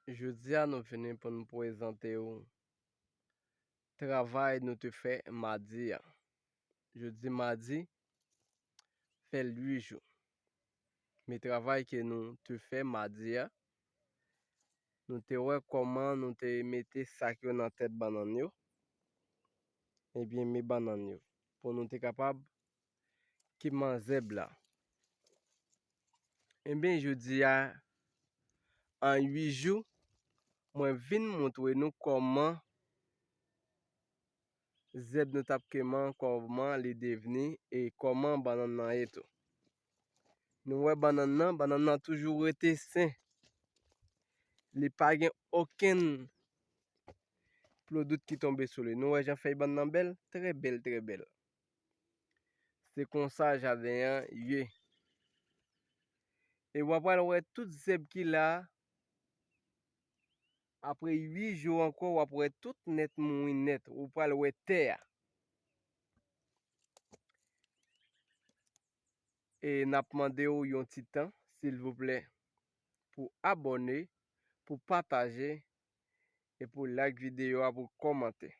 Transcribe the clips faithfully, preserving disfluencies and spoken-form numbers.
Jodi a nou vini pou n prezante w travay nou te fè madi a. Jodi madi, fè l uit jou. Men travay ke nou te fè madi a, nou te wè kòman nou te mete sak yo nan tèt bannann yo, ebyen, men bannann yo, pou nou te kapab kiman zèb la. Ebyen, jodi a, an uit jou, mwen vin montre nou kòman zèb nou t ap kiman, kòman li devni e kòman bannann nan ye tou. Nou wè bannann nan, bannann nan toujou rete sen. Li pa gen okenn plodout ki tonbe sou li. Nou wè jan fèy bannann nan bèl? Trè bèl, trè bèl. Se konsa jaden an ye. E w ap pral wè tout zèb ki la, apre uit jou ankò, w ap wè tout nèt mouri nèt. Ou pral wè tè a. E n ap mande w yon ti tan, silvouplè, pou abòne, pou pataje, e pou like videyo a, pou kòmante.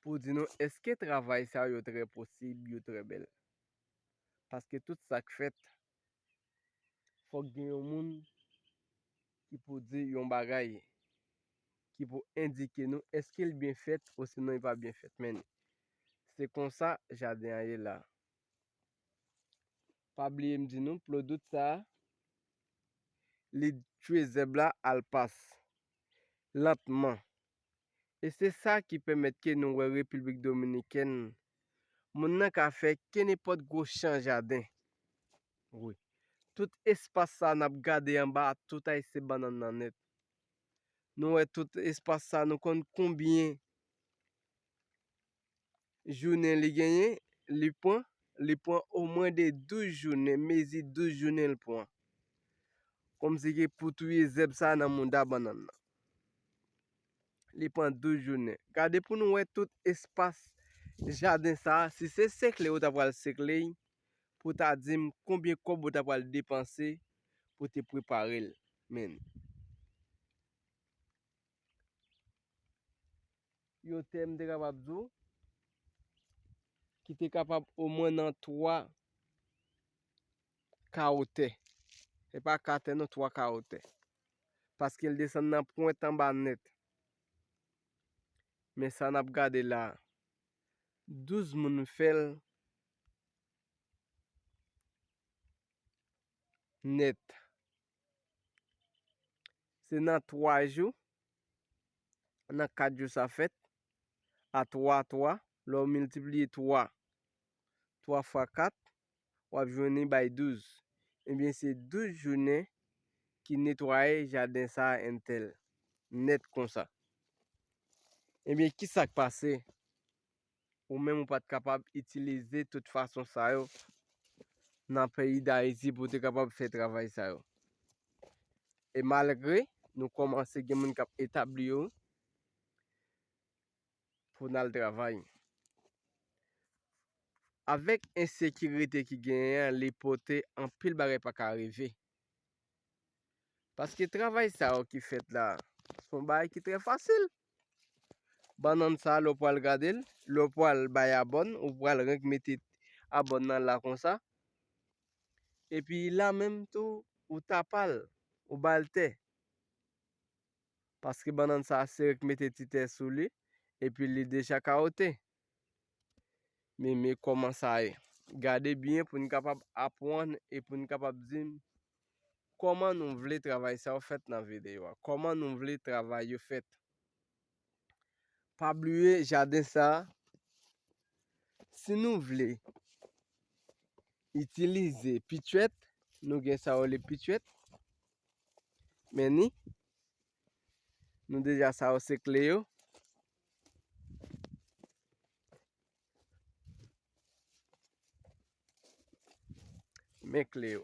Pou di nou, èske travay sa yo trè posib, yo trè bèl? Paske tout sa k fèt, fòk gen yon moun ki pou di yon bagay, ki pou endike nou, èske l byen fèt, osinon li pa byen fèt. Men, se konsa jaden an ye la. Pa bliye m di nou, plodout sa a, li tchwe zèb la al pas lantman. E se sa ki pèmèt ke nou wè Repiblik Dominikèn, moun nan ka fè kenenpòt gwo chan jaden. Wi. Tout espas sa n ap gade anba a, tout ay se bannann nan nèt. Nou wè tout espas sa, nou konn konbyen jounen li genyen, li pran, li pran omwen de douz jounen, mezi douz jounen l pran. Kòmsi ke pou touye zèb sa nan mouda bannann nan. Li pran douz jounen. Gade pou nou wè tout espas jaden sa, si se sekle ou ta pral sekle, pou ta di m konbyen kòb ou ta pral depanse pou te prepare l. Men. Yon tè m te kapab di w, ki te kapab omwen nan twa kawo tè. Se pa kat tè non, twa kawo tè. Paske l desann nan pwent anba nèt. Men sa n ap gade la, douz moun fè l nèt. Se nan twa jou, nan kat jou sa fèt, a twa, twa, lè w miltipliye twa, twa fwa kat, w ap jwenn li bay douz. Ebyen, se douz jounen ki netwaye jaden sa a entèl, nèt konsa. Ebyen, ki sa k pase? Ou menm ou pa t kapab itilize tout fason sa yo nan peyi Dayiti pou w te kapab fè travay sa yo. E malgre nou kòmanse gen moun k ap etabli yo pou n al travay. Avèk ensekirite ki genyen an, li pote anpil bagay pa ka rive. Paske travay sa yo ki fèt la, se yon bagay ki trè fasil. Bannann sa, lè w pral gade l, lè w pral bay abòn, ou pral renk mete abòn nan la konsa. Epi la menm tou, ou tapa l, ou ba l tè. Paske bannann sa, se renk mete ti tè sou li, epi li deja kawote. Men, men kòman sa ye. Gade byen pou n kapab aprann e pou n kapab di m kòman nou vle travay sa yo fèt nan videyo a. Kòman nou vle travay yo fèt. Pa bliye jaden sa a. Si nou vle itilize pitjwèt, nou gen sa yo rele pitjwèt. Men ni, nou deja sa yo se kle yo. Men kle yo.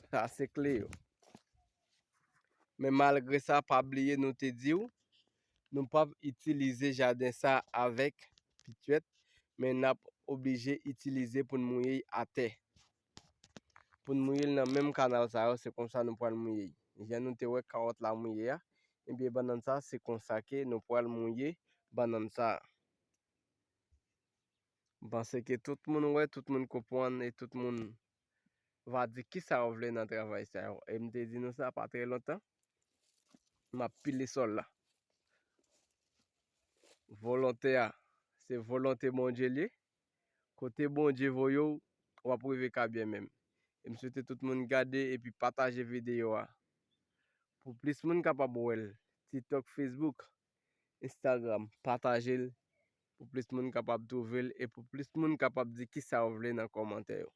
Sa se kle yo. Men malgre sa, pa bliye nou te di w, nou p ap itilize jaden sa avèk pitjwèt, men n ap oblije itilize pou n mouye atè. pou n mouye l nan menm kanal sa yo, se konsa nou pral mouye l. Jan nou te wè kawòt la mouye a, ebyen bannann sa, se konsa ke nou pral mouye bannann sa. M panse ke tout moun wè, tout moun konprann e tout moun va di kisa yo vle nan travay sa yo. E m te di nou sa pa trè lontan, m ap pile sòl la. Volonte a, se volonte Bondye l ye. Kote Bondye voye w, w ap rive kabyen menm. E m swete tout moun gade epi pataje videyo a. Pou plis moun kapab wè l, TikTok, Facebook, Instagram, pataje l pou plis moun kapab twouve l e pou plis moun kapab di kisa yo vle nan kòmantè yo.